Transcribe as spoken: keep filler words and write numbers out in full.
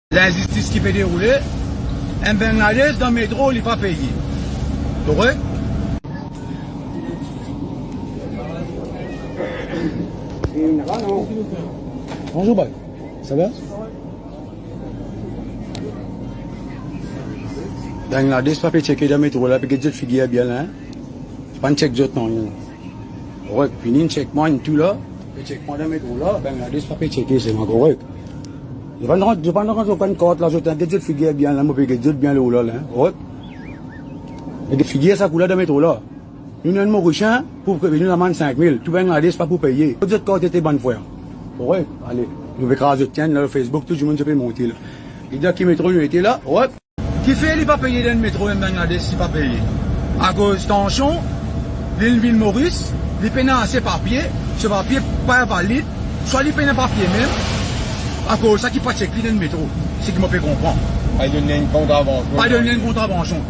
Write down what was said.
Linzistis ki pe deroule, enn Bangladesh dan metro, li pa peye. Korek? Bonzour, bay. Sa va? Bangladesh pa pe tcheke dan metro la, pe get zot figir bien la, hein? Pa'n tchek zot nanye la. Korek, vini, tchek mwa, inn tou la, pe tchek mwa dan metro la, Bangladesh pa pe tcheke, se mwa korek. Zot pa'n rant, zot pa'n rant zot bann kart la, zot, hein, get zot figir bien la, mo pe get zot bien lor la, hein, korek. E get figir sa kouleur dan metro la. Nou, nou enn Morisien, pou, pou nou lamann sink mil, tou Bangladesh pa pou peye. Kot zot kart ete, bann frer? Korek, ale. Nou pe kraz zot, tienn, lor Facebook, tou dimoun zot pe monte la. Li dir ki metro nou ete la, korek. Kifer li pa peye dan metro, enn Bangladesh, li pa peye? Akoz tansion, li vinn Moris, li pena ase papie, so papie pa invalid, swa li pena papie mem, akoz sa ki pa tchek li dan metro, seki mo pe konpran. Pa donn enn kontravansion. Pa donn enn kontravansion.